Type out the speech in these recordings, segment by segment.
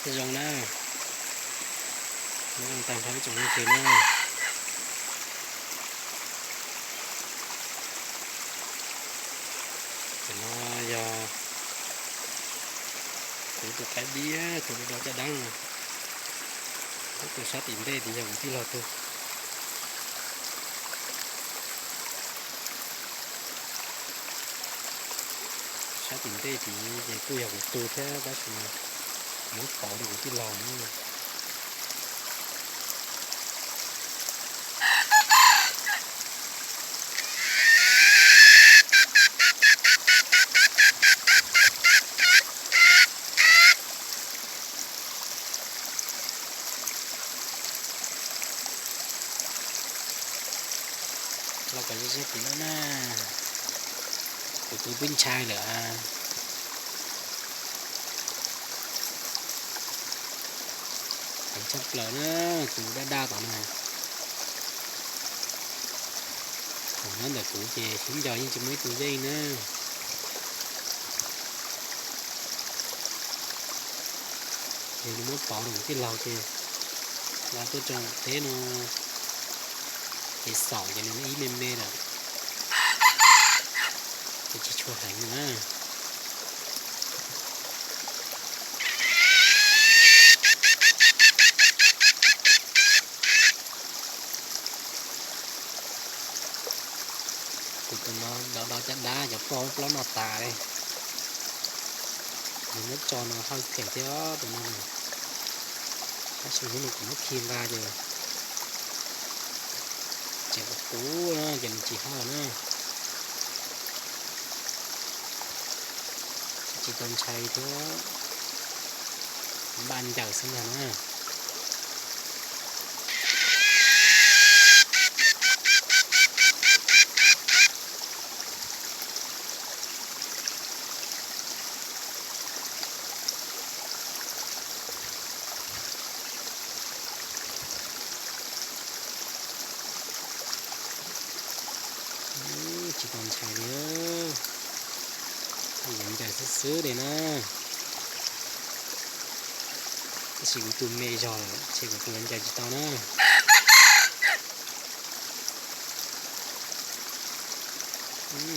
Zoo na, nyob zoo tag nrho ib tsoom phooj ywg na. Cov no yog kuv tus qaib diab tus do caj dab no. Tus sab tim ntej tis yog kuv tij laug tug. Sab tim ntej tis ces kuj yog kuv tug thiab tab sis mas kuv muab pauv rau kuv tij laug na. Los kom ze ze tim no na, kuv tus twb ntshai lawm. Heev tshaj plaws na, tus daj daj tom no. Thaum nyob ntawm kuv ces sib nco yeej tsis muaj ib tug yeej na. Ces nws muab pauv rau kuv tij laug ces lawv tuaj tso teb no ces xaum ces nws ib me me lawm. Ces tsis tshua heev na. Tus tus no do do caj dab cov poj plaub noj tas li. Nws muab tso no hawj phem thiab tus no na. Tab sis hnub no kuv muab khi nqa ces tseem quv quv na ces nws tsis hawj na. Tsis tau ntshai thiab, npaj ncaws xwb ntag na. Tsis tau ntshai li, yuav ncaws xwb xwb li na. Tab sis kuv tus me zog lawm ces kuv tus yuav ncaws tsis tau na.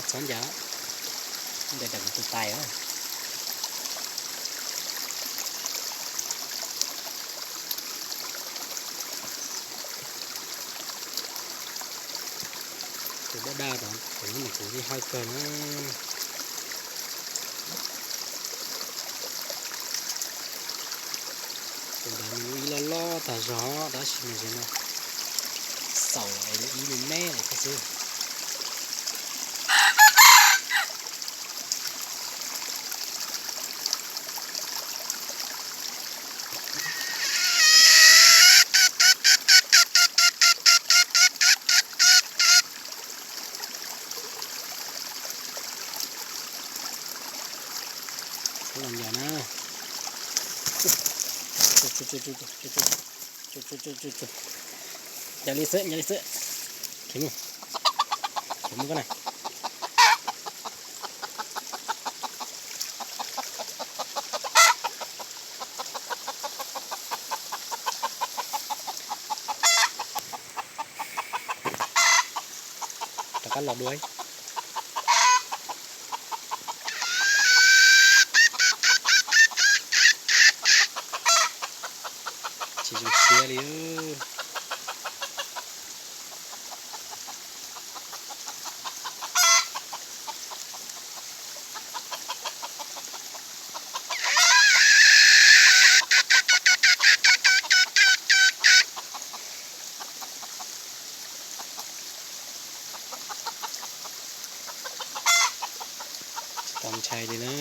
Txhob ncaws, ncaws tam kuv tus tais. Tus daj daj tod thaum ub mas kuv yeej hawj kawg na. Tus ntawd nws ib loj loj tag zog tab sis mas zev no xaum es ib me me lawm thiab xwb. Los ncaws na. Ncaws li xwb, ncaws li xwb. Khiav mus, khiav mus koj na. Rov qab los dua. Tsis zoo siab li. Tsis tau ntshai li na.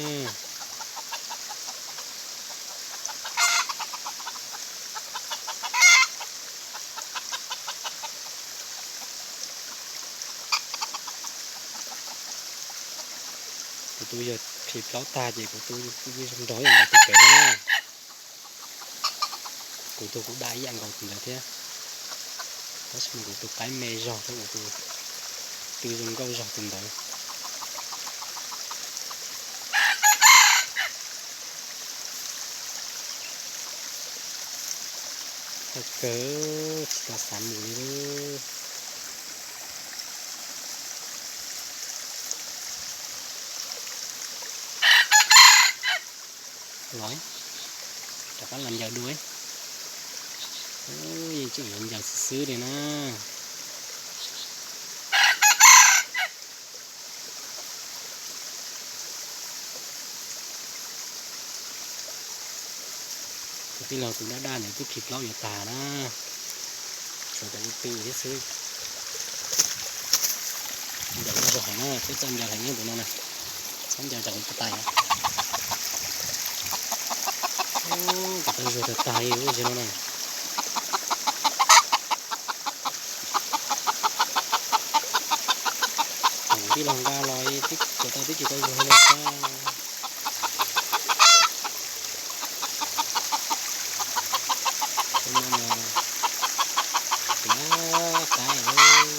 Kuv tus yog khi plaub tag ces kuv tus zoo nraug ib yam nkaus tus pem no na. Kuv tus kuv daj ib yam nkaus tus ntawd thiab. Tab sis mas kuv tus qaib me zog thiab kuv tus tw zoo nkauj zog tus ntawd. Kawg, tsis tau xav mus li. Los, rov qab los ncaws dua. Yeej tseem los ncaws xwb xwb li na. Tus tij laug tus daj daj ntawd twb khi plaub yuav tag na. Tshuav cov ub tw thiab xwb. Ncaws no zoo heev na, peb txawj ncaws heev nyob tus no na. Txhob ncaws cov ub tais. Kuv tau zuag tag tag li lub zig no na. Kuv tij laug nqa los kuv tau twb tsis tau zuag li xwb. Tus no mas tiav tas lawm.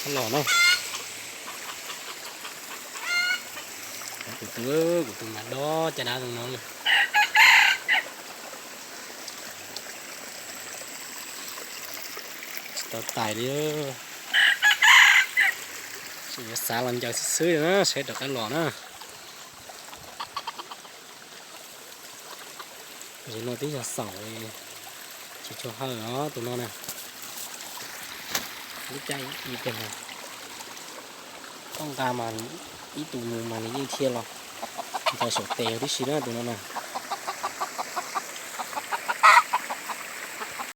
Txhob los na. Kuv tus, kuv tus mas dob caj dab tus no na. Tsis tau tais li. Tseem yuav xav los ncaws xwb xwb na, saib rov qab los na. Zig no twb yog xaum li, tsis tshua hawj os tus no na. Lub caij ib pliag mas koj nqa mas ib tug mus mas nws yeej dhia los ncaws saum tes tib si na tus no na.